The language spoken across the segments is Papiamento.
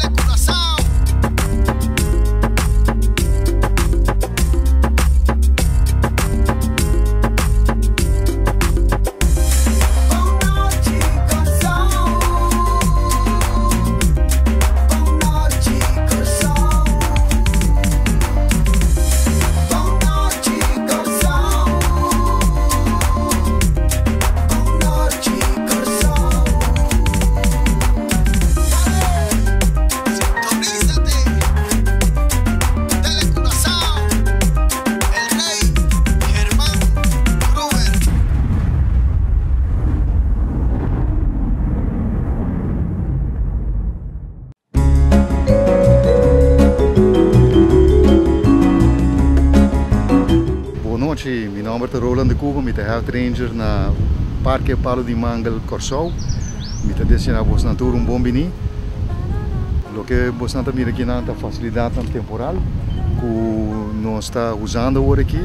Telecuraçao. Bon nochi, mi nomber ta Roland de Cuba, mi ta Health Ranger na Parke Palo di Mangel Kòrsou. Mi ta desea bosnan tur un bon bini. Loke bosnan ta mira akinan ta fasilidatnan temporal ku nos ta usando awor aki.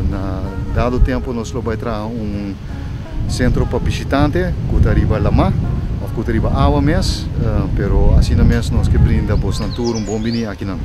Na dado tempo nos lo bai traha un sentro pa bishitante ku ta riba lamá òf ku ta riba awa mes, pero asina mes nos ke brinda bosnan tur un bon bini akinan.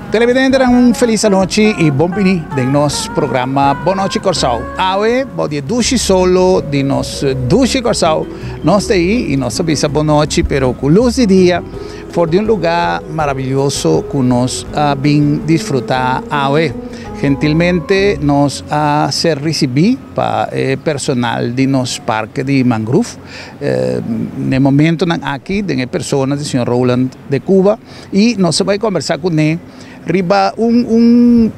Televidentenan un felis anochi y bon bini den nos programa Bon Nochi Kòrsou. Awe bo di e dushi solo di nos dushi Kòrsou nos ta ei y nos ta bisa bon nochi pero ku lus di dia for di un luga maravilloso ku nos a bin disfruta awe. Gentilmente nos a ser ricibi pa e personal di nos parke di mangrove. Na e momentonan aki den e persona di señor Roland de Cuba y nos a bay combersa cune riba un un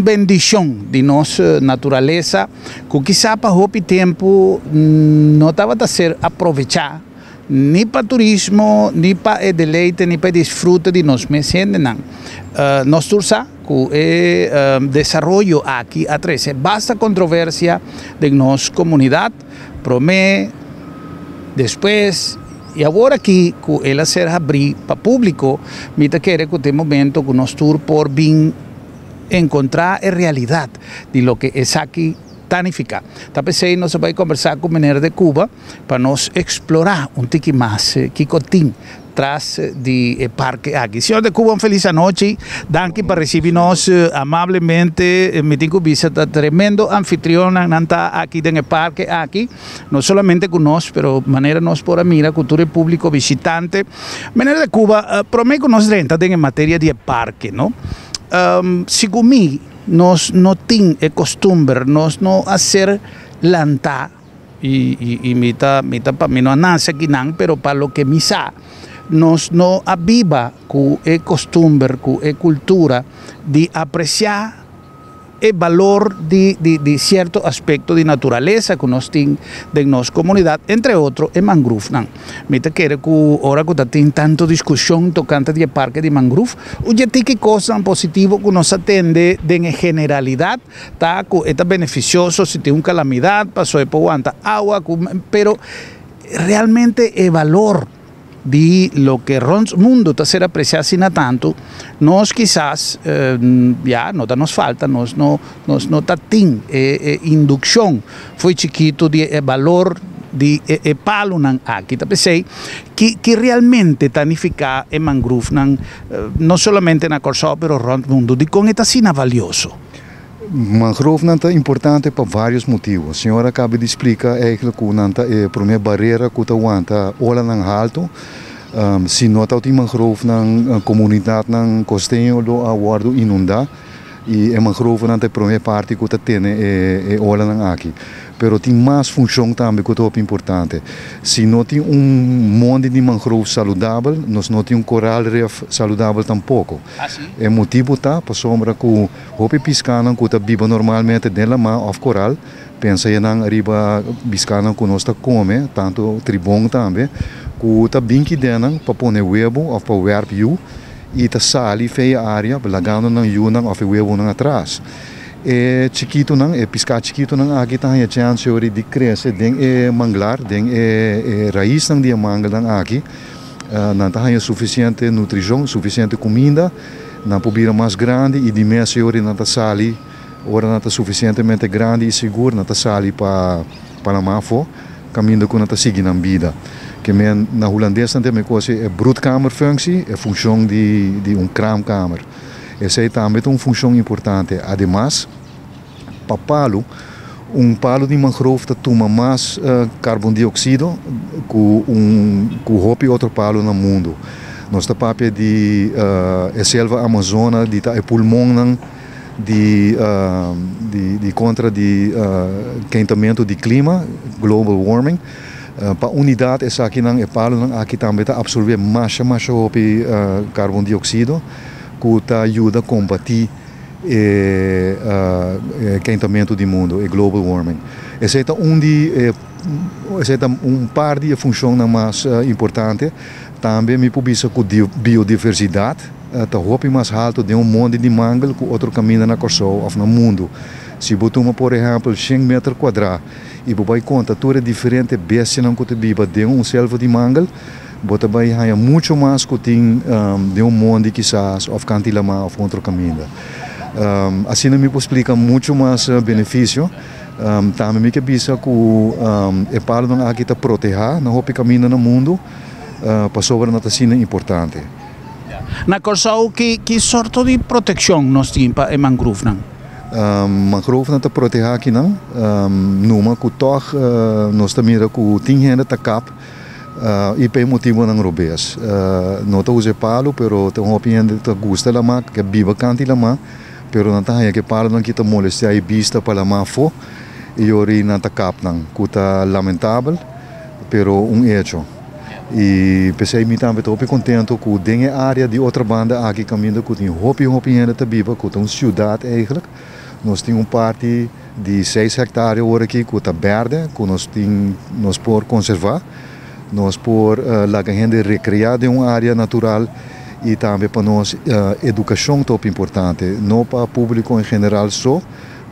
bendicion di nos naturalesa cu kisa pa hopi tempo no tabata ser aprovecha ni pa turismo ni pa e deleite ni pa e disfrute di nos mes hendenan. Nos tur sa cu e desaroyo aki a trece basta controversia den nos comunidad, prome, despues y awor aki cu el a ser habri pa publico, mi ta kere cu ta e momento cu nos tur por bin encontra e realidad di loke esaki ta nifica. Ta p'esey nos a bay conversa cu meneer de Cuba pa nos explora un tiki mas kico tin tras di e parke aki. Señor de Cuba un feliz anochi, danki pa ricibi nos amablemente, mi tin cu bisa ta tremendo anfitrionnan nan ta aki den e parke aki, no solamente cu nos pero manera nos por a mira cu tur e publico bishitante. Meneer de Cuba, prome cu nos drenta den e materia di e parke no, segun mi nos no tin e costumber, nos no a ser lanta, Y mi ta, mi ta, mi no a nace akinan, pero pa loke mi sa, nos no a biba cu e costumber, cu e cultura di aprecia e balor di, di, di cierto aspecto di naturalesa cu nos tin den nos comunidad, entre otro e mangroofnan. Mi ta kere cu ora cu ta tin tanto discusion tocante di e parke di mangroof, un dje tiki cosnan positivo cu nos a tende den e generalidad, Ta ku e ta benefisioso si tin un kalamidat paso e por wanta awa ku pero realmente e balor di loke rònt mundu ta ser apresiá asina tantu nos kisas ya no ta nos falta nos no nos no ta tin e e indukshon fo'i chikitu di e balor di e e palunan aki ta p'esei ki ki realmente ta nifiká e mangrufnan no solamente na Kòrsou pero rònt mundu dikon e ta asina valioso? Mangrovenan ta importante pa varios motibo. Señor a caba di splica eigenlijk cu nan ta e prome barera cu ta wanta olanan halto. Si no tabatin mangrovenan, comunidadnan costeño lo a wordo inunda y e mangrovenan ta e prome parti cu ta tene e olanan aki. Pero tin mas funcion tambe cu ta hopi importante. Si no tin un mondi di mangrove saludabel, nos no tin un coral reef saludabel tampoco. E motibo ta pasobra cu hopi piscanan cu ta biba normalmente den lama of coral, pensa nan riba piscanan cu nos ta come, tanto tribon tambe, cu ta bin kidenan pa pone webo of pa werp yu y ta sali for di e area, lagando nan yunan of webonan atras. E chikitonan, e pisca chikitonan aki ta haya chance ori di crece den e manglar, den e raisnan di e mangelnan aki. Nan ta haya suficiente nutricion, suficiente cuminda, nan por bira mas grandi y di mes ori nan ta sali, ora nan ta suficientemente grandi y sigur, nan ta sali pa laman afo, caminda cu nan ta sigui nan bida. Ke men na Hulandes nan tin cos e broedkamerfunctie, e funcion di un kraamkamer. Esey tambe tin un funcion importante. Ademas, pa palo, un palo di mangrove ta tuma mas carbondioxido cu hopi otro palo na mundo. Nos ta papia di e selva Amazona, di ta e pulmonnan di contra di kentamento di clima, global warming. Pa unidad esakinan e palonan aki tambe ta absorbe masha masha hopi carbondioxido cu ta yuda combati e kentamento di mundo, e global warming. Esey ta un par di funcionnan mas importante. Tambe mi por bisa cu biodiversidad ta hopi mas halto den un mondi di mangel cu otro caminda na Corsou of na mundo. Si bo tuma, por ehempel, 100 meter cuadra y bo bay conta tur e diferente bestianan cu ta biba den un selva di mangel, bo ta bay haya mucho mas cu tin den un mondi kisas of cant'i lama of otro caminda. Asina mi por splica mucho mas beneficio. Tambe mi kier bisa cu e palonan aki ta proteha na hopi caminda na mundo, pasobra nan ta asina importante. Na Corsou, ki sorto di proteccion nos tin pa e mangrovenan? Mangrovenan ta proteha akinan, numa cu toch nos ta mira cu tin hende ta kap y pa e motibonan robes. No ta usa e palo, pero tin hopi hende ta gusta lama, ke biba cant'i lama, pero nan ta haya cu e palonan aki ta molestia e bista pa lama afo y ori nan ta kapnan, cu ta lamentabel, pero un hecho. Y pesey mi tambe ta hopi contento cu den e area di Otrabanda aki caminda cu tin hopi hopi hende ta biba, cu ta un ciudad eigenlijk. Nos tin un parti di 6 hectarea awor aki cu ta berde, cu nos tin, nos por conserva, nos por laga hende recrea den un area natural y tambe pa nos educacion ta hopi importante, no pa publico en general so,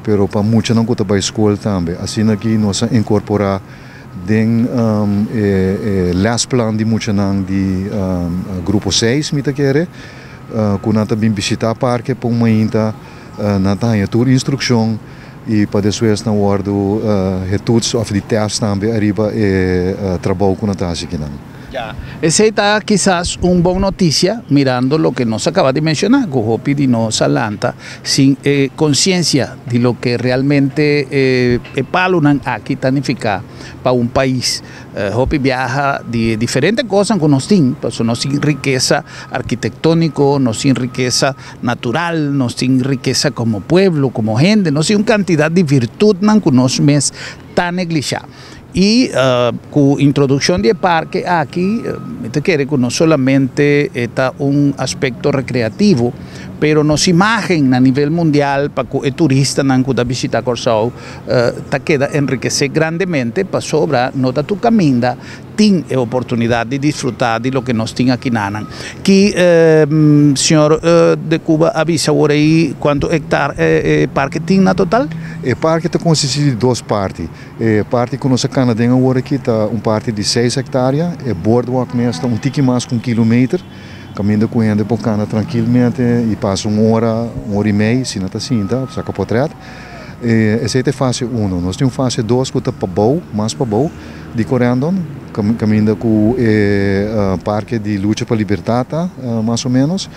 pero pa muchanan cu ta bay school tambe. Asina aki nos a incorpora den lesplan di muchanan di grupo 6, mi ta kere, cu nan ta bin bishita parke pa un mainta, nan ta haya tur instruccion y pa despues nan wordo getoetst of di test tambe ariba e trabou cu nan ta haci akinan. Ya. Esey ta kisas un bon noticia, mirando loke nos a caba di menciona, cu hopi di nos a lanta sin conciencia di loke realmente e palonan aki ta nifica pa un pais. Hopi biaha di diferente cosnan cu nos tin, pasobra nos tin rikesa arkitektonico, nos tin rikesa natural, nos tin rikesa como pueblo, como hende, nos tin un cantidad di virtudnan cu nos mes ta neglisha. Y cu introduccion di e parke aki, mi ta kere cu no solamente ta un aspecto recreativo, pero nos imagen na nivel mundial pa cu e turistanan cu ta bishita Corsou ta keda enrikece grandemente, pasobra no ta tur caminda tin e oportunidad di disfruta di loke nos tin aki nanan. Ki señor de Cuba a bisa awor ey cuanto hectare parke tin na total? E parke ta consisti di dos parti. E parti cu nos a cana den awor aki ta un parti di 6 hectarea. E boardwalk mes ta un tiki mas cu un kilometer. Caminda cu hende por cana trankilmente y pasa un ora, un ora y mei, si nan ta sinta, saca portret. Esei ta e fase uno. Nos tin un fase dos ku ta pabou, mas pabou di Corendon, kaminda ku e parke di Lucha pa Libertat ta, mas o ménos.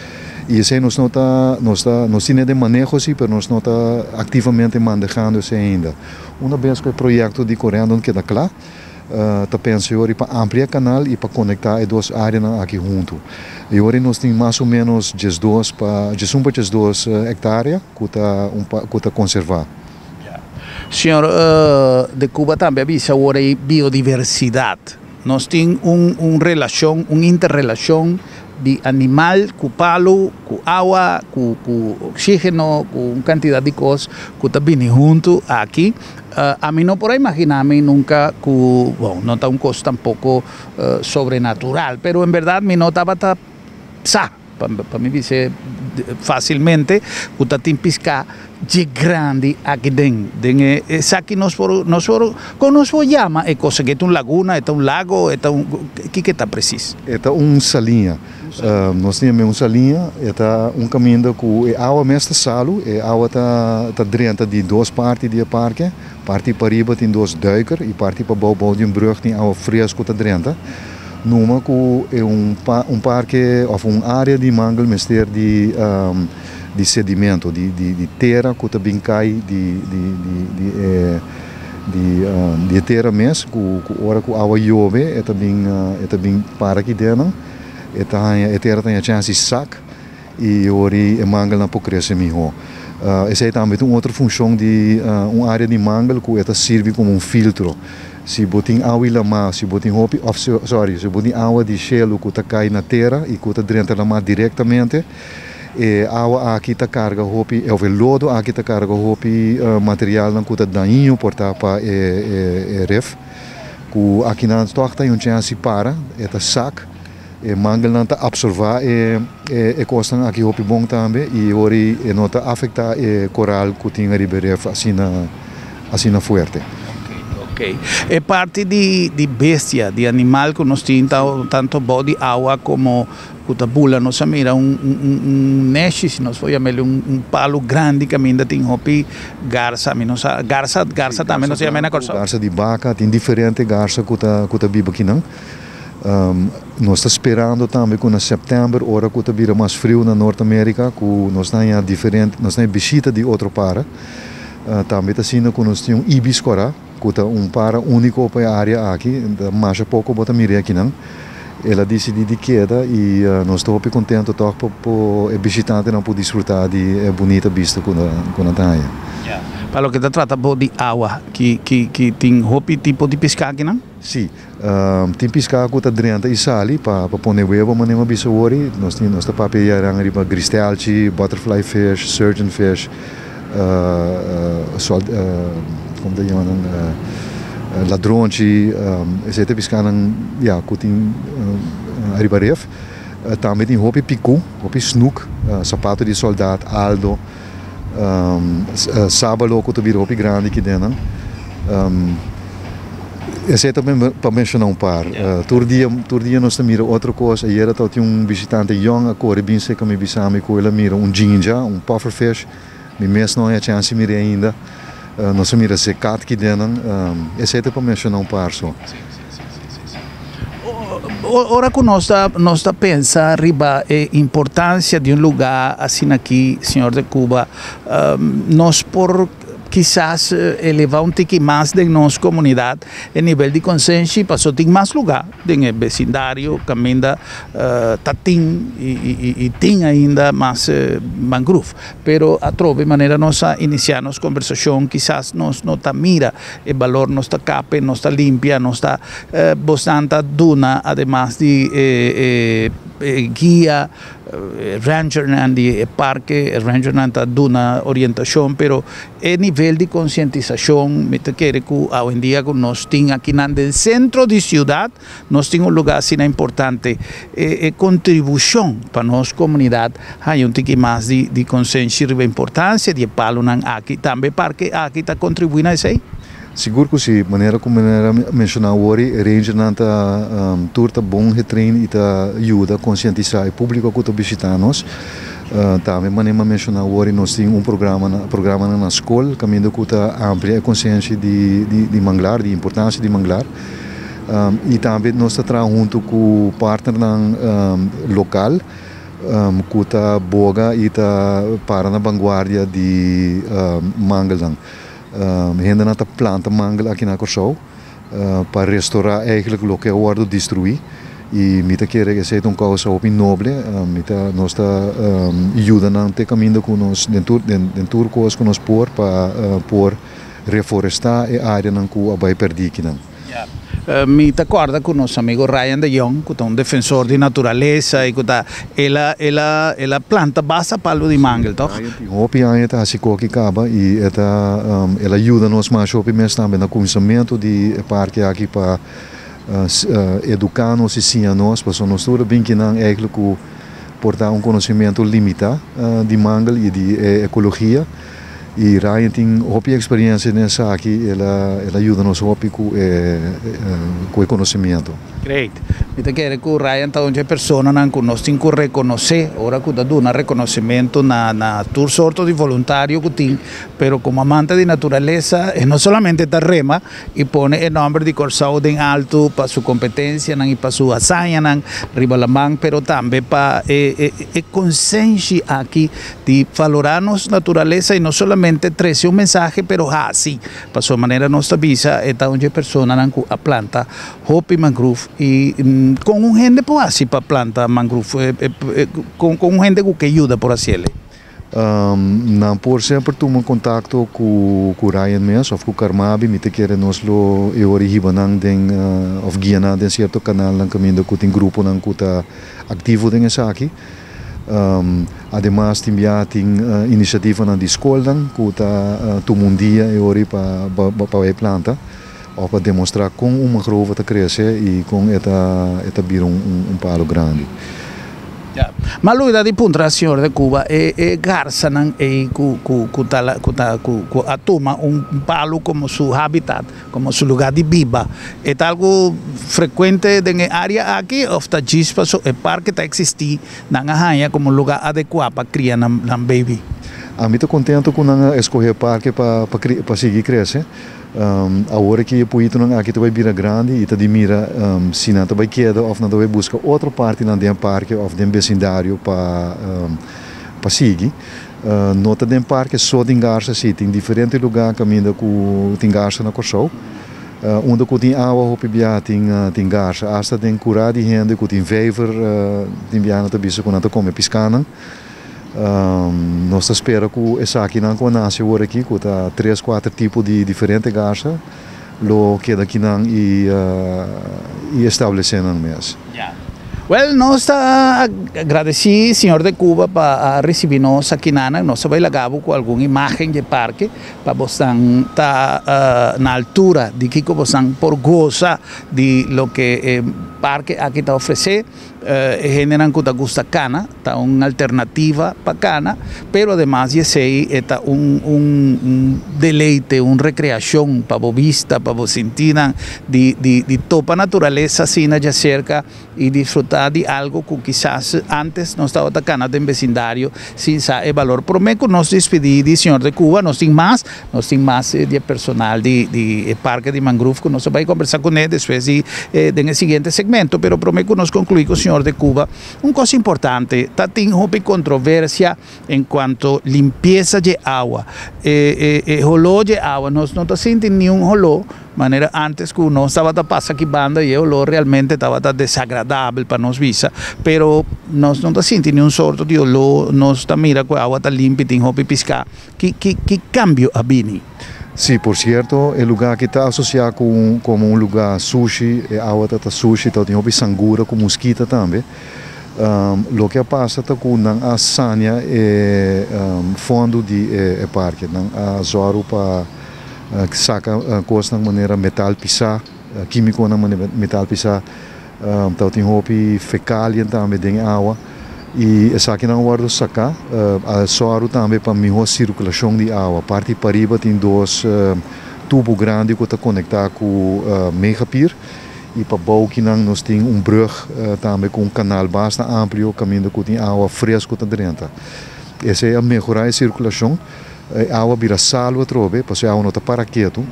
I esei nos no ta, nos ta, nos tin e den maneho si, pero nos no ta aktivamente mandehando esei ainda. Una bes ku e proyekto di Corendon keda kla, ta pensa yori pa amplia e kanal i pa konektá e dos áreanan aki huntu. I ora nos tin mas o ménos diesdos pa, diesun pa diesdos hektárea ku ta un ku ta konservá. Señor de Cuba tambe a bisa awor ei biodiversidat. Nos tin un un relashon, un interrelashon di animal ku palu, ku awa, ku ku oxígeno, ku un kantidat di kos ku ta bini huntu aki. Ami no por a imaginá mi nunka ku, bon, no ta un kos tampoko sobrenatural, pero en bèrdat mi no tabata sa, pa mi bis'é fásilmente, ku ta tin piská dje grandi aki den den e esaki nos por nos por kon nos por yama e kos aki? E ta un laguna, e ta un lago, e ta un kiko e ta presis? E ta un saliña. Nos tin un saliña, e ta un kaminda ku e awa mes ta salu, e awa ta ta drenta di dos parti di e parke, parti pariba tin dos duiker i parti pabou bou di un brug tin awa fresku ta drenta. Numa ku e un un parke òf un área di mangel mester di di sedimento, di di di tera ku ta bin kai di di di di e di di e tera mes ku ku ora ku awa yobe e ta bin e ta bin para aki den. E ta haña e tera ta haña chèns di sak i ori e mangelnan por krese mihó. Esei tambe ta un otro funshon di un área di mangel ku e ta sirbi komo un filtro. Si bo tin awa i lamá, si bo tin hopi òf sòri, si bo tin awa di shelu ku ta kai na tera i ku ta drenta lamá direktamente, e awa aki ta karga hopi òf e lodo aki ta karga hopi materialnan ku ta dañino por ta pa e ref. Ku akinan tòg ta un chèns di para, e ta sak, e mangelnan ta apsorvá e e kosnan aki hopi bon tambe i ora e no ta afektá e koral ku tin ariba e ref asina asina fuerte. Ok, e parti di di bestia, di animal ku nos tin tanto bou di awa komo Ku ta bula nos a mira un un neshi si nos por yam'el un un palu grandi kaminda tin hopi garsa mi no sa garsa garsa tambe nos ta yam'e na Kòrsou. Garsa di baka tin diferente garsa ku ta ku ta biba akinan. Nos ta sperando tambe ku na sèptèmber ora ku ta bira mas friu na Nort Amerika ku nos ta haña diferente nos ta haña bishita di otro para. Tambe ta asina ku nos tin un ibis kòrá. Ku ta un para úniko pa e área aki, ta masha poko bo ta mir'é akinan. El a disidí di keda i nos ta hopi kontentu tòg pa por e bishitantenan por disfrutá di e bunita bista ku nan ta haña. Pa loke ta trata bo di awa, ki ki tin hopi tipo di piská akinan? Sí, tin piská ku ta drenta i sali pa pone webo manera mi a bisa wori. Nos tin nos ta papia yaran riba gristelchi, butterfly fish, surgeon fish. Como ta yama nan ladronchi esei ta piskanan ya ku tin ariba ref tambe tin hopi piku hopi snoek sapato di soldat aldo sabalo ku ta bira hopi grandi kiden nan esei ta pa menshona un par tur dia tur dia nos ta mira otro kos ayera tabatin un bishitante yòn a kore bin seka mi bisa mi ku el a mira un jinja un pufferfish. Mi mes no a haña chèns di mir'é ainda. Nos a mira zekat ki den nan. Esei ta pa menshoná un par so. Ora ku nos ta nos ta pensa riba e importansia di un lugá asina aki, señor de Cuba, nos por kisas elevá un tiki mas den nos komunidat e nivel di konsenshi pasobra tin mas lugá den e besindario kaminda ta tin i tin ainda mas mangrove. Pero atrobe manera nos a inisiá nos kombersashon kisas nos no ta mira e balor nos ta kape, nos ta limpia, nos ta bosnan ta duna ademas di e guia e rangernan di e parke, e rangernan ta duna orientashon pero E nivel di konsientisashon, mi ta kere ku awendia ku nos tin akinan den sentro di siudat, nos tin un lugá asina importante. E e kontribushon pa nos komunidat haña un tiki mas di di konsenshi riba importansia di e palunan aki. Tambe e parke aki ta kontribuí na esei? Sigur ku si. Manera ku manera mi a menshoná awor, e rangernan ta tur ta bon getrain i ta yuda konsientisá e públiko ku ta bishitá nos. Tambe manera mi a menshoná awor nos tin un programa na programanan na skol kaminda ku ta amplia e konsiensia di di manglar, di importansia di manglar. I tambe nos ta traha huntu ku partnernan lokal ku ta boga i ta para na vanguardia di mangelnan. Hendenan ta planta mangel aki na Kòrsou pa restorá eigenlijk loke a wòrdu destruí i mi ta kere esei ta un kousa hopi noble. Mi ta nos ta yuda nan te kaminda ku nos den tur den tur kos ku nos por pa por reforestá e áreanan ku a bai pèrdí kinan. Mi ta kòrda ku nos amigo Ryan de Jong ku ta un defensor di naturalesa i ku ta el a el a el a planta basta palu di mangel tòg? Ryan tin hopi aña ta hasi koki kaba i e ta el a yuda nos masha hopi mes tambe na kuminsamentu di e parke aki pa eduká nos i siña nos pasobra nos tur a bin kinan eigentlik ku por ta un konosementu limitá di mangel i di e ekologia. I Ryan tin hopi experiencia den esaki, el a el a yuda nos hopi cu e cu e conocimiento. Great. Mi ta kere cu Ryan ta un dje personanan cu nos tin cu reconoce ora cu ta duna reconocimento na na tur sorto di voluntario cu tin, pero como amante di naturalesa e no solamente ta rema y pone e nomber di Corsou den alto pa su competencianan y pa su hazañanan riba laman, pero tambe pa e e e consenshi aki di valorá nos naturalesa i no solamente trese un mensahe pero hasi. Pasobra manera nos ta bisa e ta un dje personanan ku a planta hopi mangruf i kon un hende por hasi pa planta mangruf? Kon un hende ku ke yuda por hasiel? Nan por semper tuma kontakto ku Ryan mes òf ku Carmabi. Mi ta kere nos lo e ora hiba nan den òf guia nan den sierto kanalnan kaminda ku tin gruponan ku ta aktivo den esaki. Ademas tin bia tin inisiativanan di skolnan ku ta tuma un dia e ora pa bai planta òf pa demostrá kon un mangrove ta krese i kon e ta bira un palu grandi. Ma Luida di puntra señor de Cuba e e garsanan ei ku ku ta ku ta ku a tuma un palu komo su habitat Como su lugar di biba. E ta algo frecuente den e area aki of ta djis paso e parke ta existi nan a haña como un lugar adecua pa cria nan nan baby? Ami ta contento cu nan a escoge e parke pa pa pa sigui crece. Awor aki e poyitonan aki ta bay bira grandi y ta di mira si nan ta bay keda of nan ta bay busca otro partinan den e parke of den becindario pa pa sigui. No ta den parke so tin garsa si, tin diferente luga kaminda ku tin garsa na Kòrsou. Unda ku tin awa hopi bia tin tin garsa. Asta den kurá di hende ku tin vijver tin bia nan ta bisa ku nan ta kome piskanan. Nos ta spera ku esakinan ku a nase awor aki ku ta tres kuater tipo di diferente garsa lo keda kinan i i establesé nan mes. Wel, nos ta agradeci Señor de Cuba pa a ricibi nos akinanan. Nos ta bay laga bo cu algun imagen dje parke pa bosnan ta na altura di kico bosnan por goza di loke e parke aki ta ofrece. E hendenan cu ta gusta cana ta un alternativa pa cana, pero ademas di esey e ta un un deleite, un recreacion pa bo bista, pa bo sintinan di di di topa naturalesa asina djacerca y disfruta di algo cu kisas antes nos tabata cana den becindario sin sa e balor. Prome cu nos despidi di Señor de Cuba nos tin mas, nos tin mas di e personal di di e parke di mangrove cu nos a bay combersa cune despues di den e siguiente segmento, pero prome cu nos conclui cu Señor de Cuba un cos importante ta tin hopi controversia en cuanto limpieza dje awa, e e e holó dje awa nos no ta sinti niun holó Manera antes cu nos tabata pasa aki banda y e olor realmente tabata desagradabel pa nos bisa, pero nos no ta sinti ni un sorto di olor, nos ta mira cu e awa ta limpi, tin hopi pisca. Ki ki ki cambio a bini? Sí, por cierto, e lugar aki ta asocia cu un como un lugar sushi, e awa ta ta sushi, tabatin hopi sangura cu muskita tambe. Loke a pasa ta cu nan a sania e fondo di e parke, nan a zorgo pa Saka kosnan manera metal pisá, kímikonan manera metal pisá, tabatin hopi fekalian tambe den e awa i esakinan a wòrdu saká. A sòru tambe pa mihó sirkulashon di awa. Parti pariba tin dos tubu grandi ku ta konektá ku Megapier. I pabou akinan nos tin un brug tambe ku un kanal basta amplio kaminda ku tin awa fresku ta drenta. Esei a mehorá e sirkulashon. E awa bira salu atrobe, pasobra e awa no ta para ketu,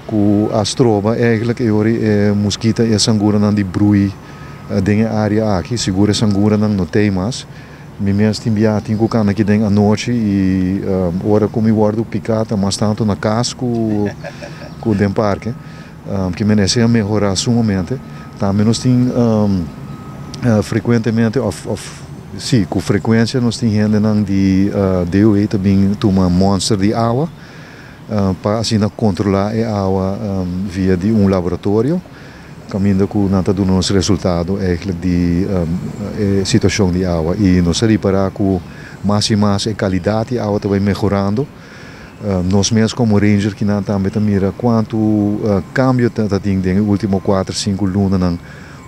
ku a stroba eigenlijk e ora e muskita i e sanguranan di brui den e área aki. Sigur e sanguranan no t'ei mas. Mi mes tin bia tin ku kana aki den anochi i ora ku mi wòrdu piká ta mas tantu na kas ku ku den parke. Ki men esei a mehorá sumamente. Tambe nos tin frekuentemente òf òf sí ku frekuensia nos tin hendenan di DOE ta bin tuma mònster di awa pa asina kontrolá e awa via di un laboratorio kaminda ku nan ta duna nos resultado eigentlik di e situashon di awa i nos a ripará ku mas i mas e kalidat di awa ta bai mehorando. Nos mes komo ranger kinan tambe ta mira kuantu kambio ta tin den e ultimo kuater sinku lunanan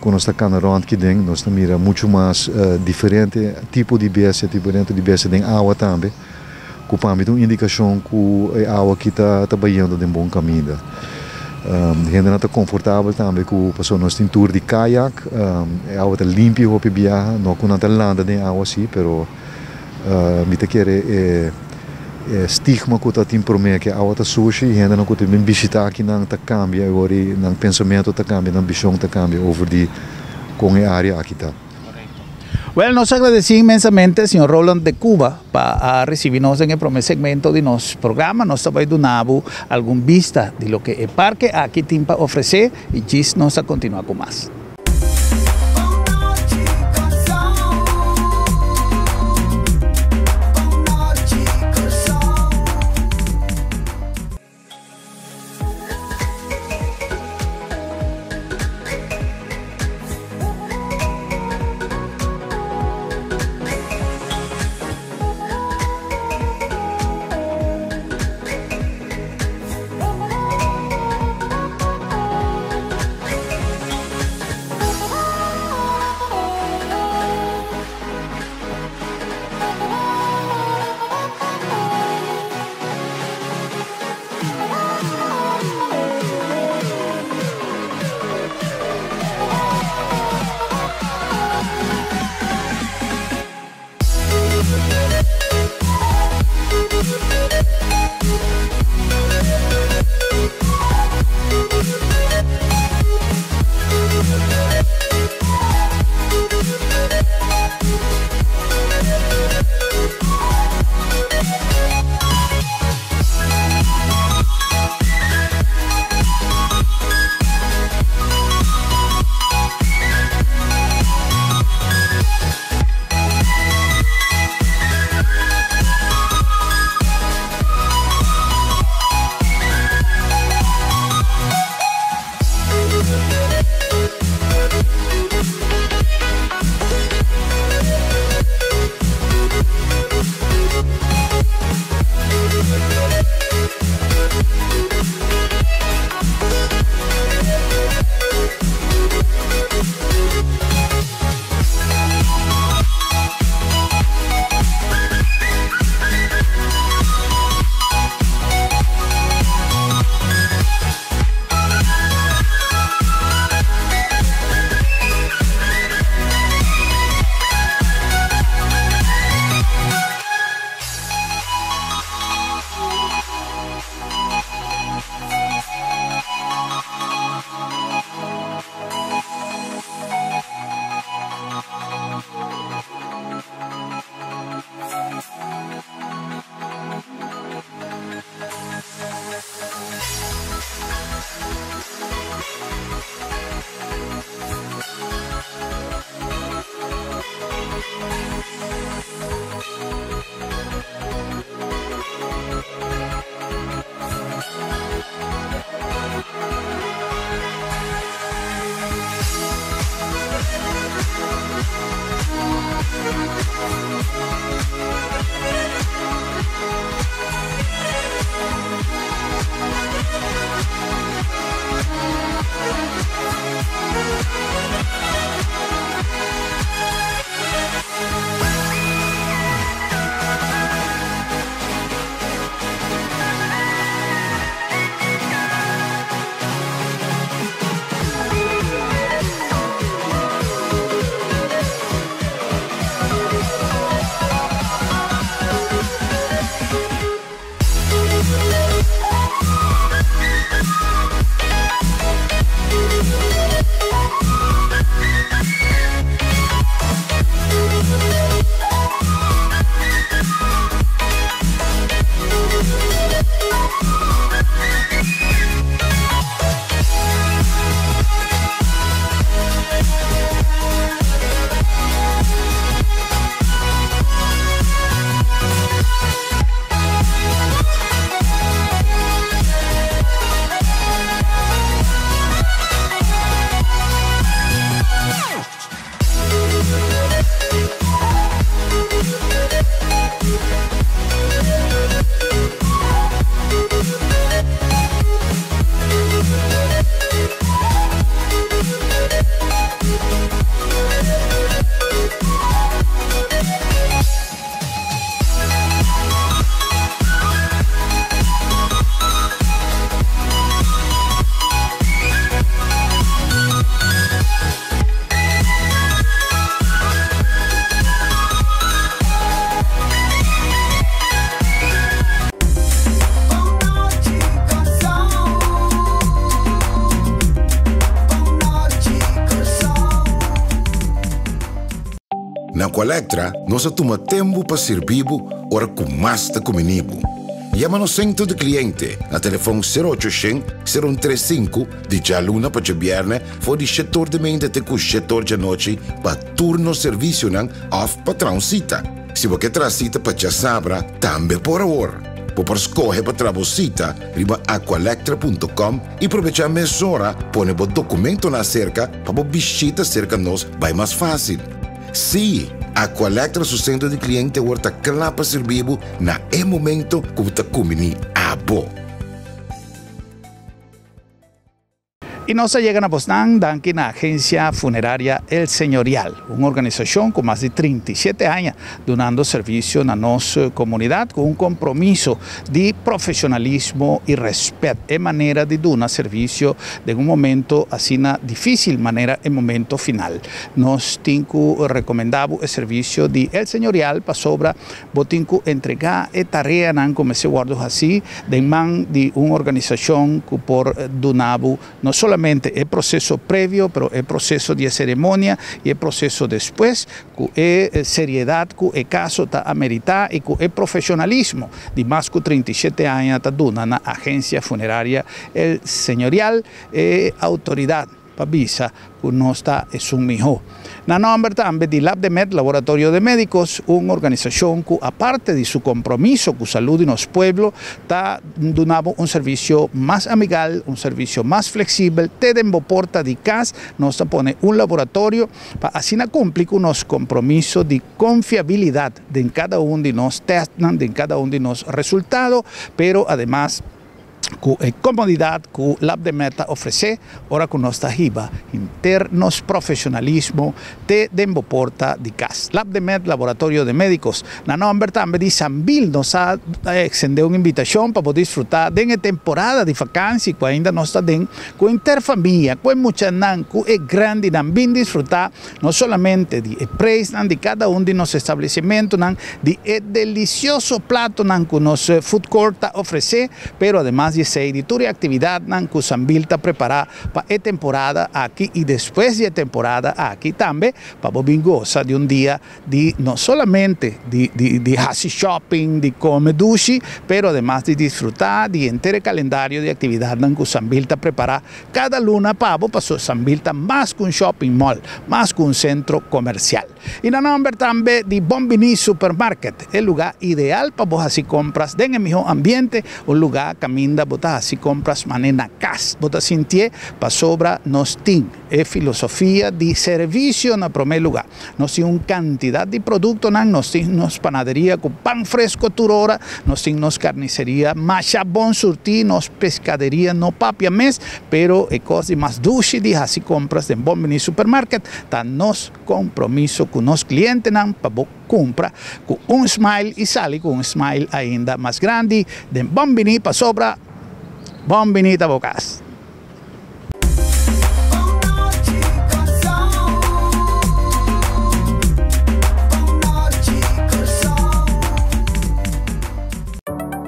ku nos ta kana rònt kiden. Nos ta mira muchu mas diferente tipo di bestia, diferente di bestia den awa tambe, ku pa mi ta un indikashon ku e awa aki ta bayendo den bon kaminda. Hendenan ta konfortabel tambe ku pasobra nos tin tur di kayak, e awa ta limpi hopi biaha, no ku nan ta landa den awa si, pero Mi ta kere e stigma ku ta tin promé ku e awa ta sushi i hendenan ku ta bin bishitá akinan ta kambia e ora i nan pensamentu ta kambia, nan bishon ta kambia over di kon e área aki ta. Wèl, nos agradesí inmensamente señor Roland de Cuba pa a risibí nos den e promé segmento di nos programa. Nos ta bai duna bo algun bista di loke e parke aki tin pa ofresé i djis nos ta kontinuá ku mas. Aqualectra nos a tuma tempu pa sirbi bo ora ku mas ta kumini bo. Yama nos sentro di kliente na telefòn sero ocho shen, sero un tres sinku di djaluna pa djabièrnè for di shetor di meinta te ku shetor djanochi pa tur nos servisionan òf pa traha un sita. Si bo ke traha sita pa djasabra tambe por awor. Bo por skohe pa traha bo sita riba aqualectra punto com i probechá mesora pone bo dokumentonan aserka pa bo bishita serka nos bai mas fásil. Sí, Aqualectra su sentro di kliente awor ta kla pa sirbi bo na e momento ku bo ta kumbiní abo. I nos a yega na bosnan danki na Agencia Funeraria El Señorial, un organisashon ku mas di 37 aña dunando servisio na nos komunidat ku un kompromiso di profesionalismo i rèspèt. E manera di duna servisio den un momento asina difísil manera e momento final. Nos tin ku rekomendá bo e servisio di El Señorial pasobra bo tin ku entregá e tareanan ku mester wòrdu hasí den man di un organisashon ku por duna bo no solamente e proseso previo pero e proseso di e seremonia i e proseso despues ku e seriedat ku e kaso ta ameritá i ku e profesionalismo di mas ku 37 aña ta duna na Agencia Funeraria El Señorial e outoridat pa bisa ku nos ta esun mihó. Na nòmber tambe di Labdemed, Laboratorio de Médicos, un organisashon ku aparte di su kompromiso ku salú di nos pueblo, ta duna bo un servisio mas amigal, un servisio mas fleksibel te den bo porta di kas. Nos ta pone un laboratorio pa asina kumpli ku nos kompromiso di konfiabilidat den kada un di nos tèstnan, den kada un di nos resultado, pero ademas ku e komodidat ku Labdemed ta ofresé ora ku nos ta hiba henter nos profesionalismo te den bo porta di kas. Labdemed, Laboratorio de Médicos. Na nòmber tambe di Sambil nos a eksendé un invitashon pa bo disfrutá den e temporada di fakansi ku ainda nos ta den ku henter famia, ku e muchanan, ku e grandinan. Bin disfrutá no solamente di e preisnan di kada un di nos establesimentunan, di e delisioso platonan ku nos food court ta ofresé, pero ademas di esei di tur e aktividatnan ku Sambil ta prepará pa e temporada aki i despues di e temporada aki tambe pa bo bin gosa di un dia di no solamente di di hasi shopping, di kome dushi, pero ademas di disfrutá di henter e kalendario di aktividatnan ku Sambil ta prepará kada luna pa bo, pasobra Sambil ta mas ku un shopping mall, mas ku un sentro komersial. I na nòmber tambe di Bon Biní Supermarket, e lugá ideal pa bo hasi kompras den e mihó ambiente, un lugá kaminda bo ta hasi kompras manera na kas bo ta sintié, pasobra nos tin e filosofia di servisio na promé lugá. Nos tin un kantidat di produktonan, nos tin nos panaderia ku pan fresko tur ora, nos tin nos karniseria masha bon surtí, nos peskaderia no papia mes, pero e kos di mas dushi di hasi kompras den Bon Biní Supermarket ta nos kompromiso ku nos klientenan pa bo kumpra ku un smile i sali ku un smile ainda mas grandi den Bon Biní pasobra Bon Biní ta bo kas.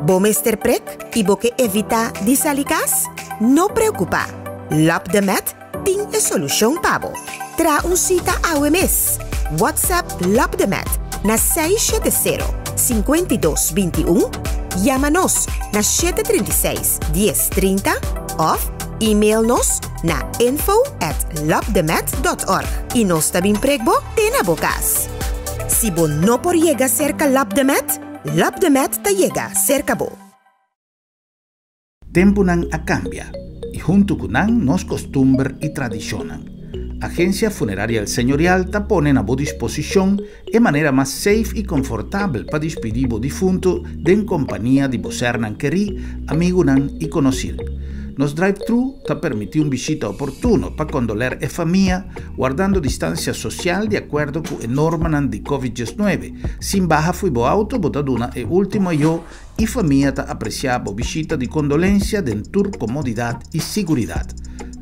Bo mester prek i bo ke evitá di sali kas? No preokupá! Lap de Met tin e solushon pa bo. Traha un sita awe mes! WhatsApp Lap de Met na 670 52 21, yama nos na 736 10 30 òf email nos na info at lapdemet.org i nos ta bin prek bo te na bo kas. Si bo no por yega serka Lap de Met, Lap de Met ta yega serka bo. Tempunan a kambia i huntu ku nan nos kostumber i tradishonnan. Agencia Funeraria El Señorial ta pone na bo disposishon e manera mas safe i konfortabel pa dispidí bo difuntu den kompania di bo sernan kerí, amigunan i konosir. Nos drive-thru ta permití un bishita oportuno pa kondoler e famia, wardando distansia sosial di akuerdo ku e normanan di Covid 19. Sin baha fui bo auto bo ta duna e ultimo ayó I famia ta apresiá bo bishita di kondolensia den tur komodidat i siguridat.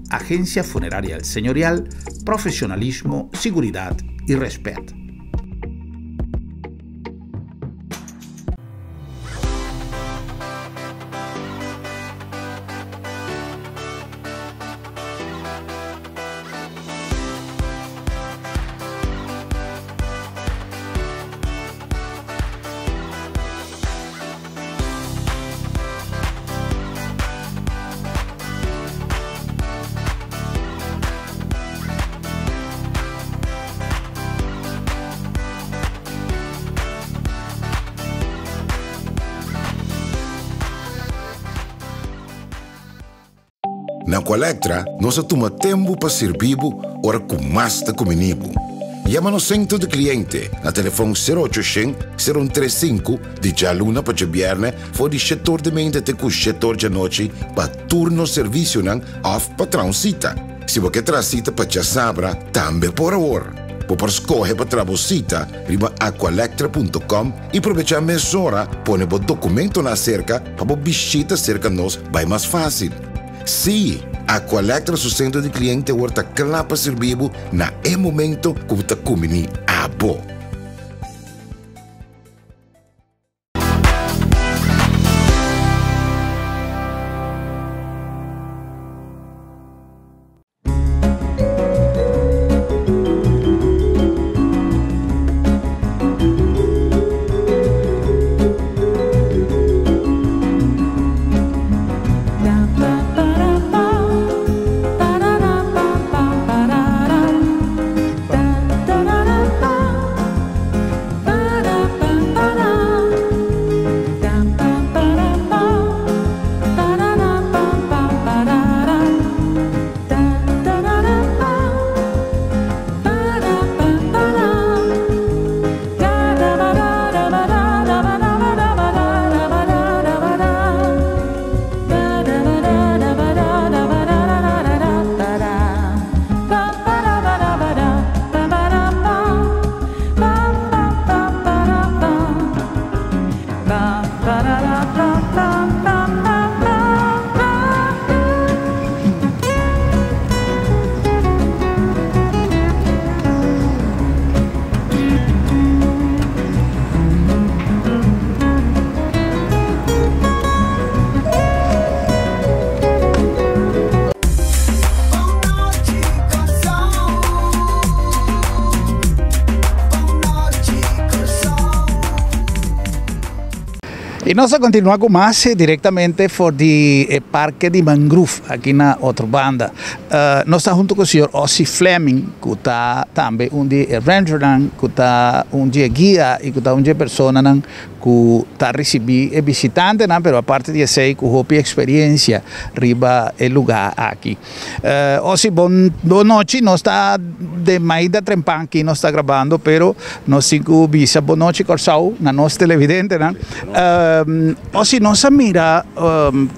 Agencia Funeraria El Señorial, profesionalismo, siguridat i rèspèt. Na Aqualectra, nos a tuma tempu pa sirbi bo ora ku mas ta kumini bo. Yama nos sentro di kliente na telefòn 0800 0135 di djaluna pa djabièrnè for di shetor di meinta te ku shetor djanochi pa tur nos servisionan òf pa traha un sita. Si bo ke traha sita pa djasabra, tambe por awor. Bo por skohe pa traha bo sita riba aqualectra.com i probechá mesora pone bo dokumentonan aserka pa bo bishita serka nos bai mas fásil. Sí, Aqualectra su sentro di kliente awor ta kla pa sirbi bo na e momento ku bo ta kumbiní abo. Y nos a continua cu mas directamente for di e parke di mangrove aki na Otrobanda. Nos ta hunto cu señor Ossie Fleming cu ta tambe un di e rangernan cu ta un di e guia y cu ta un di e personanan cu ta ricibi e bishitantenan pero aparte di esey cu hopi experiencia riba e lugar aki. Osi bon nochi, nos ta den Maida Trempan aki nos ta grabando pero nos tin ku bisa bon nochi Kòrsou na nos televidentenan. Osi nos a mira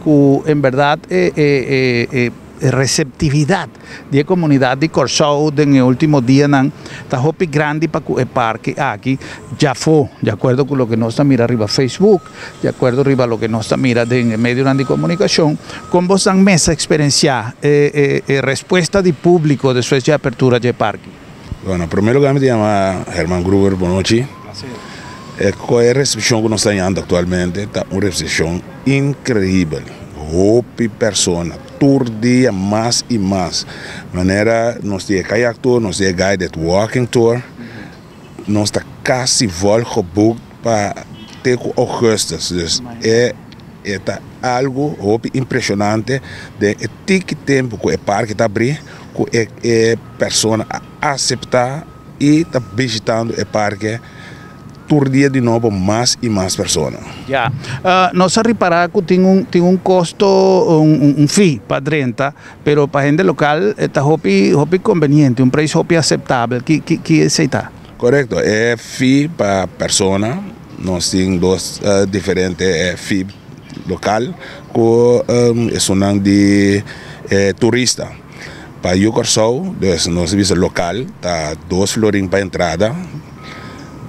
ku en bèrdat e reseptividat di e komunidat di Kòrsou den e último dianan ta hopi grandi pa ku e parke aki djafó, di akuerdo ku loke nos ta mira riba Facebook. Di akuerdo riba loke nos ta mira den e medionan di komunikashon, kon bosnan mes a eksperensiá e respuesta di públiko despues dje apertura dje parke? Bueno, promé lugar mi ta yama Herman Gruber, bonochi. E e resepshon ku nos ta hañando aktualmente ta un resepshon inkreibel. Hopi persona, tur dia mas i mas. Manera nos tin e kayak tour, nos tin e guided walking tour. Nos ta kasi vol geboekt pa te ku augustus. Dus e e ta algu hopi impreshonante den e tiki tempu ku e parke ta abrí ku e e persona a aseptá i ta bishitando e parke tur dia di nobo mas i mas persona. Ya. Nos a ripará ku tin un tin un kosto un un fee pa drenta. Pero pa hende lokal e ta hopi hopi konbeniente, un preis hopi aseptabel. Ki ki ki esei ta? Korekto, e fee pa persona, nos tin dos diferente fee lokal ku esunnan di e turista. Pa yu Kòrsou, dus nos bisa lokal ta dos florin pa entrada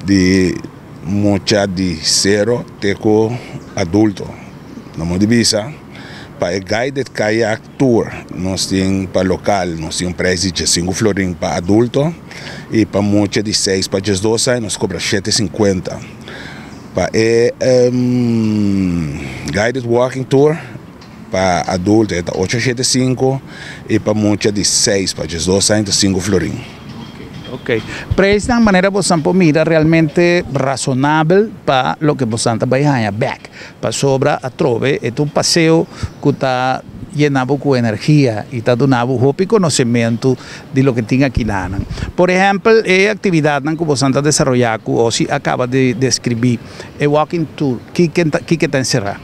di mucha di sero te ku adulto. No mo di bisa. Pa e guided kayak tour nos tin pa lokal nos tin un prijs di diesinku florin pa adulto y pa mucha di seis pa diesdos aña nos kobra shete sinkuenta. Pa e guided walking tour pa adulto e ta ocho shete sinku y pa mucha di seis pa diesdos aña ta sinku florin. Ok. Prijsnan manera bosan por mira realmente rasonabel pa loke bosan ta bay haña bek. Pasobra atrobe e ta un paseo ku ta yena bo ku energia i ta duna bo hopi konosementu di loke tin akinanan. Por ehèmpel, e aktividatnan ku bosan ta desaroyá ku Osi a kaba di deskribí, e walking tour, kiko ta enserá?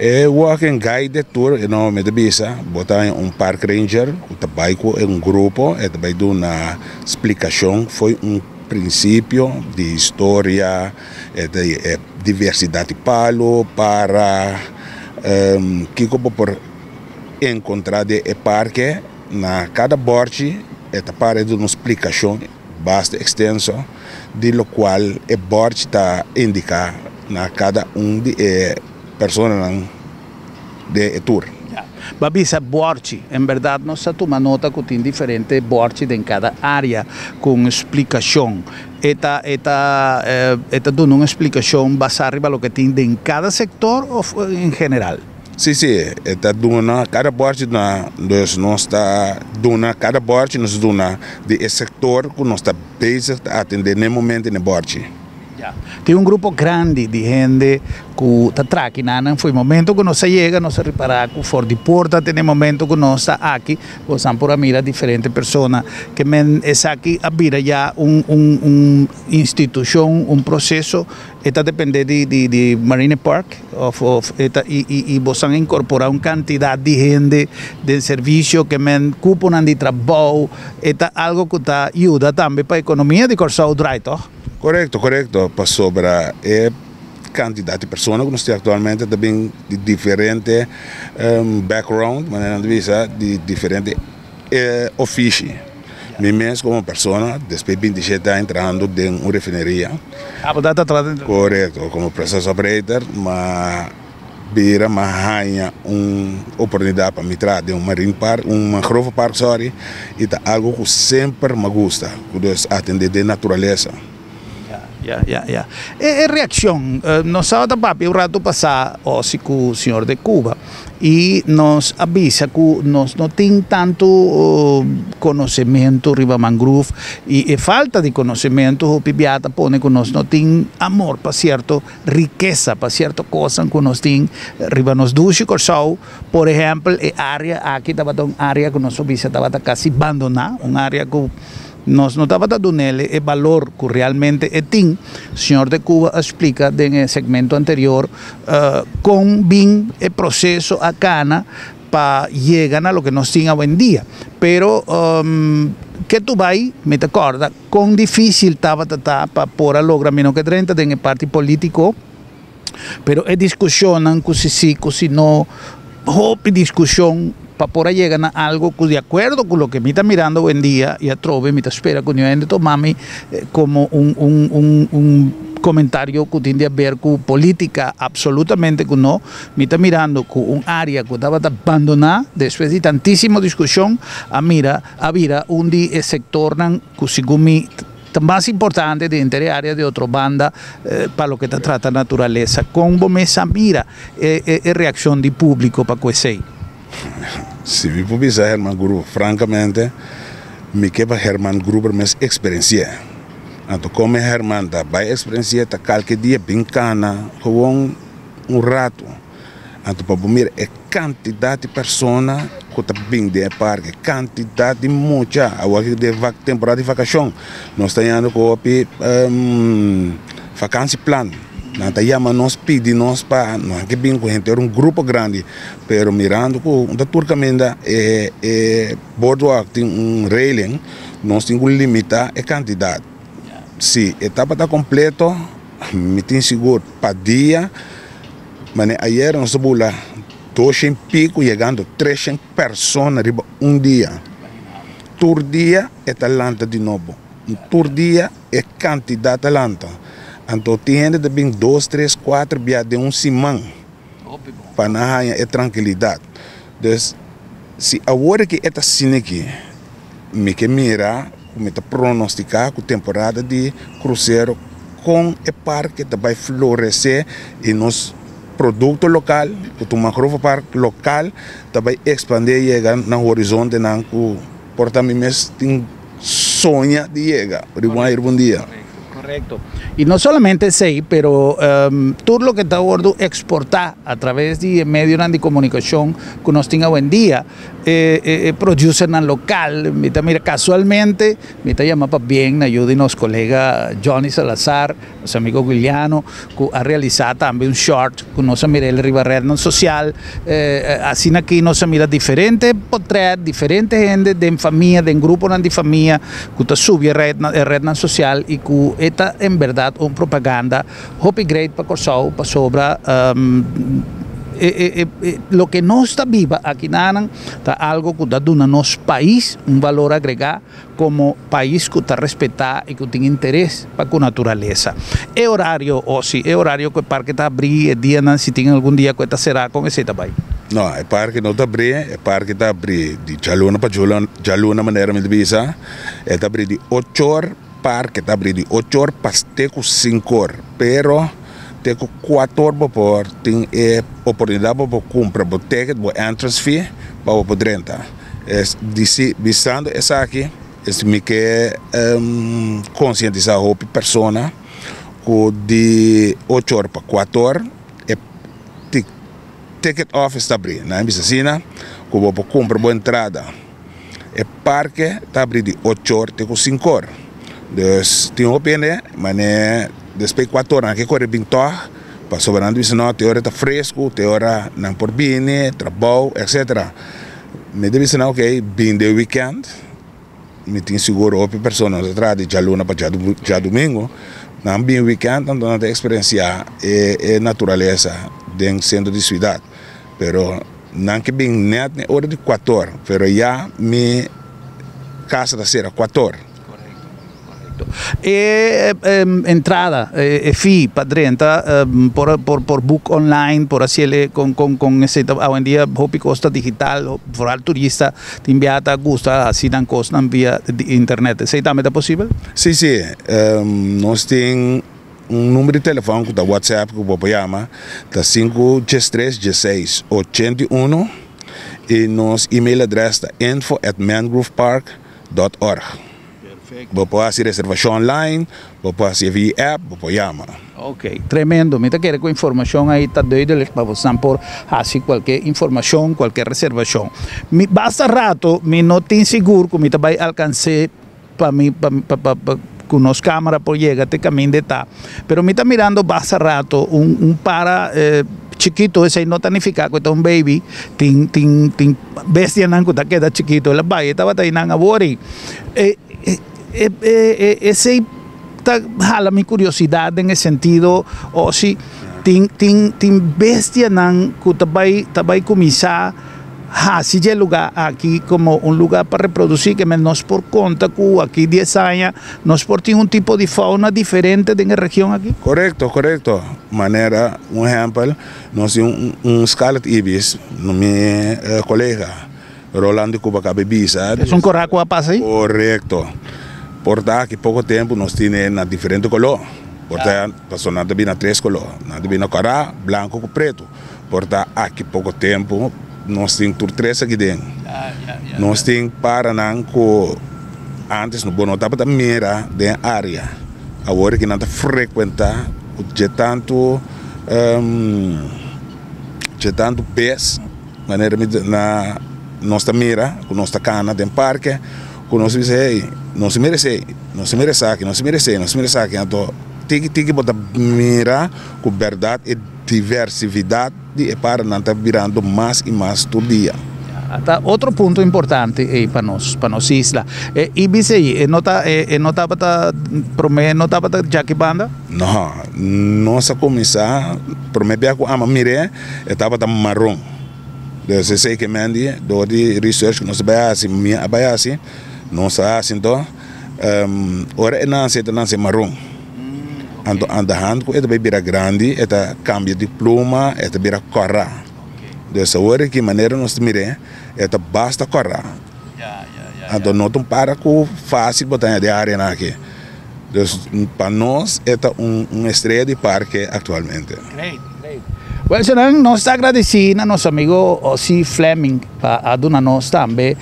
E walking guided tour, no, mi ta bisa, bo ta un park ranger, ku ta bai ku un grupo, e ta bai duna splikashon for un prinsipio di historia, di diversidat di palu, para kiko por enkontrá den e parke. Na kada bòrchi e ta para duna un splikashon basta ekstenso di lokual e bòrchi ta indiká na kada un di e personanan den e tour. Bo a bisa bòrchi, en bèrdat nos a tuma nota ku tin diferente bòrchi den kada área ku un splikashon. E ta e ta e ta duna un splikashon basá riba loke tin den kada sektor òf en general? Sí, e ta duna kada bòrchi na, dus nos ta duna kada bòrchi, nos ta duna di e sektor ku nos ta bezig ta atendé na e momento na e bòrchi. Ya. Tin un grupo grandi di hende ku ta traki nan nan for e momento ku nos a yega nos a ripará ku for di porta te na e momento ku nos ta aki bosan por a mira diferente persona ke men esaki a bira ya un un un institushon un proseso. E ta depende di di di Marine Park of of e ta i i i bosan incorpora un cantidad di hende den servicio ke men cuponan di trabou e ta algo cu ta yuda tambe pa economia di Corsou draai toch? Corecto, corecto, pasobra e cantidad di persona cu nos tin actualmente ta bin di diferente background, manera nan ta bisa, di diferente ofishi. Mi mes komo persona, despues 27 aña trahando den un refineria. Ah, bo ta traha den. Korekto, komo process operator, m'a bira m'a haña un oportunidat pa mi traha den un marine park, un mangrove park, sorry, i ta algu ku semper m'a gusta, ku dus atendé den naturalesa. Ya, ya, ya. E reakshon, nos tabata papia un ratu pasá osi ku señor de Cuba i nos a bisa ku nos no tin tantu konosementu riba mangrove i e falta di konosementu hopi bia ta pone ku nos no tin amor pa sierto rikesa, pa sierto kosnan ku nos tin riba nos dushi Kòrsou. Por ehèmpel, e área aki tabata un área ku nos a bisa tabata kasi bandoná, un área ku nos no tabata dun'el e balor ku realmente e tin. Señor de Cuba a splika den e segmento anterior kon bin e proseso a kana pa yega na loke nos tin awendia. Pero ke tu bai mi ta kòrda kon difísil tabata ta pa por a logra, mi no ke drenta den e parti polítiko, Pero e diskushonnan ku si si ku si no, hopi diskushon pa por a yega na algo ku di akuerdo ku loke mi ta mirando awendia i atrobe mi ta spera ku niun hende tuma mi komo un un un un komentario ku tin di aber ku politika, absolutamente ku no. Mi ta mirando ku un área ku tabata bandoná despues di tantísimo diskushon a mira a bira un di e sektornan ku segun mi Ta mas importante den henter e área di Otrobanda pa loke ta trata naturalesa. Kon bo mes a mira e reakshon di públiko pa ku esei? Si mi por bisa Herman Gruber, frankamente mi ke pa Herman Gruber mes eksperensi'é. Anto kon mi Herman ta bai eksperensi'é ta kalke dia bin kana gewoon un ratu. Anto pa bo mira e kantidat di persona ku ta bin den e parke, kantidat di mucha, awor aki den temporada di vakashon, nos ta yanda ku hopi vakansieplan, nan ta yama nos pidi nos pa nan ke bin ku henter un grupo grandi, pero mirando ku ta tur kaminda e e boardwalk tin un railing, nos tin ku limita e kantidat, si e tabata kompleto mi tin sigur pa dia. Mane ayer nos a bula doshen pico yegando treshen persona riba un dia. Tur dia e ta lanta di nobo. Tur dia e cantidad ta lanta. Anto tin hende ta bin dos, tres, cuater bia den un siman pa nan haya e trankilidad. Dus si awor aki e ta asina aki, mi ke mira ku mi ta pronostica ku temporada di crucero kon e parke ta bai florece y nos producto local ku ta un mangrove park local ta bai expande yega na horizontenan ku por ta mi mes tin soña di yega riba un dia. Korekto. I no solamente esei, pero tur loke ta wòrdu eksportá a traves di e medionan di komunikashon ku nos tin awendia, e e producernan lokal, mi ta mira kasualmente, mi ta yama pabien na yu di nos kolega Johnny Salazar, nos amigo Guiliano, ku a realisá tambe un short ku nos a mira el riba rednan sosial. Asina aki nos a mira diferente potrèt, diferente hende den famia, den gruponan di famia ku ta subi e rednan sosial i ku e ta en bèrdat un propaganda hopi great pa Kòrsou pasobra loke nos ta biba akinanan ta algo ku ta duna nos pais un balor agregá komo pais ku ta respetá i ku tin interes pa ku naturalesa. E orario o si e orario ku e parke ta abrí, e dianan si tin algun dia ku e ta será kon esei ta bai? No, e parke no ta abrí, e parke ta abrí di djaluna pa djaluna manera mi ta bisa, e ta abrí di ocho or, parke ta abrí di ocho or pa te ku sinku or, pero te ku kuater or bo por tin e oportunidat pa bo kumpra bo ticket, bo entrance fee pa bo por drenta. Es disi, bisando esaki, es mi ke konsientisá hopi persona ku di ocho or pa kuater or e Ticket office ta abri. Nan a bisa asina ku bo por kumpra bo entrada. E parke ta abri di ocho or te ku sinku or. Dus tin hopi hende mane despues di kuater or nan ke kore bin tòg pasobra nan ta bisa no te ora ta fresku, te ora nan por bini, trabou etcetera. Mi ta bisa nan ok bin den weekend. Mi tin sigur hopi persona no ta traha di djaluna pa djadumingu. Nan bin weekend anto nan ta eksperensiá e naturalesa den sentro di siudat. Pero nan ke bin nèt na e ora di kuator, pero ya mi kasa ta sera kuator. E entrada, e fee pa drenta por por book online, por haciele con con con esey ta awendia hopi cos ta digital, vooral turista tin bia ta gusta haci nan cosnan via di internet, esey tambe ta posibel? Si, si, nos tin un number di telefon cu ta WhatsApp cu bo por yama, ta sinku diestres diesseis ochenta i uno y nos email address ta info at mangrovepark dot org. Bo por hasi reservashon online, bo por hasi via app, bo por yama. Ok, tremendo. Mi ta kere ku informashon ei ta duidelijk pa bosnan por hasi kualke informashon, kualke reservashon. Mi basta rato mi no tin sigur ku mi ta bai alkans'é pa mi pa pa pa ku nos kamera por yega te kaminda e ta. Pero mi ta mirando basta rato un un para chikito, esei no ta nifiká ku e ta un baby, tin tin tin bestianan ku ta keda chikito, el a bai e tabata einan awor i e e esei ta hala mi kuriosidat den e sentido o si tin tin tin bestianan ku ta bai ta bai kuminsá hasi dje lugá aki komo un lugá pa reprodusí ke men nos por konta ku aki dies aña nos por tin un tipo di fauna diferente den e region aki? Korekto korekto manera un ehèmpel Nos tin un Scarlet Ibis, mi colega Roland de Cuba cabe bisa. Es un cora cu a pasa ahi? Correcto. Por ta aki poco tempo nos tine na diferente color. Por ta, pasobra nan ta bini na tres color. Nan ta bini na cora, blanco cu preto. Por ta aki poco tempo nos tin tur tres aki den. Nos tin paranan cu antes bo no tabata mira den area. Awor aki nan ta frecuenta cu dje tanto. Dje tantu bes manera mi na nos ta mira ku nos ta kana den parke ku nos bisa hey nos mira esei nos mira esaki nos mira esei nos mira esaki anto tiki tiki bo ta mira ku bèrdat e diversividat di e paranan ta birando mas i mas tur dia. Ta otro punto importante ei pa nos, pa nos isla. E ibis ei, e no ta, e no tabata prome no tabata djaki banda? No, nos a kuminsá, prome bia ku ama mir'é, e tabata maron. Dus esei ke men di, dor di research ku nos a bai hasi, mi a bai hasi, nos a hasi anto, ora e nase e ta nase maron. Anto andahand ku e ta bai bira grandi, e ta kambia di pluma, e ta bira kòrá. Dus awor aki manera nos ta mir'é, e ta basta kòrá. Anto no ta un para ku fásil bo ta haña den áreanan aki. Dus pa nos e ta un un estrella di parke aktualmente. Great, great. Well, senan, nos ta agradesí na nos amigo Ozzy Fleming pa a duna nos tambe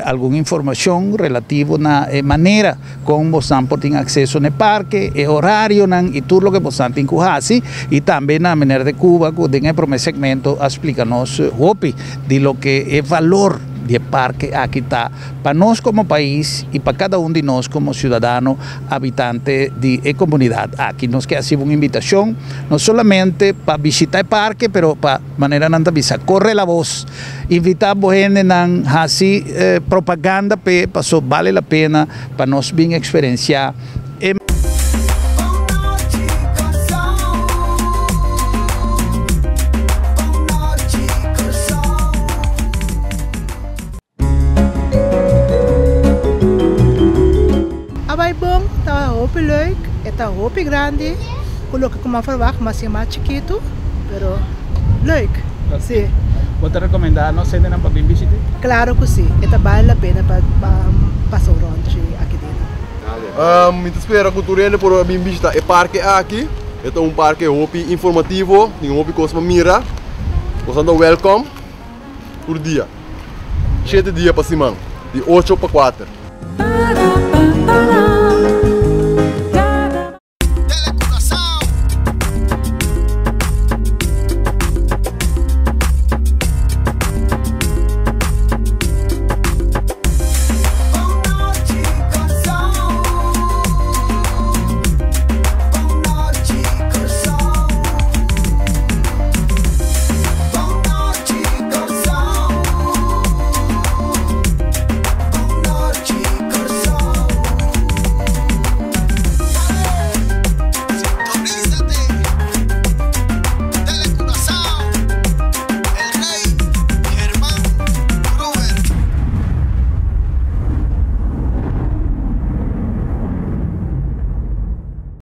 algun informashon relativo na e manera kon bosnan por tin akseso na e parke, e orarionan i tur loke bosnan tin ku hasi, i tambe na Meneer de Cuba ku den e promé segmento a splika nos hopi di loke e valor di e parke aki ta pa nos komo pais i pa kada un di nos komo siudadano habitante di e komunidat aki. Nos ke hasi un invitashon no solamente pa bishita e parke pero pa manera nan ta bisa korre la bos, invita bo hendenan hasi propaganda p'e paso bale la pena pa nos bin eksperensiá e. A bai bon, tabata hopi leuk, e ta hopi grandi ku loke ku mi a verwacht, mas e mas chikitu, pero leuk, si. Bo ta rekomendá nos hendenan pa bin bishit'é? Klaro ku si, e ta bale la pena pa pasa un ròntje aki dentro. Mi ta spera ku tur hende por a bin bishita e parke aki, e ta un parke hopi informativo, tin hopi kos pa mira, boso ta wèlkòm tur dia. Shete dia pa siman, di ocho pa kuater.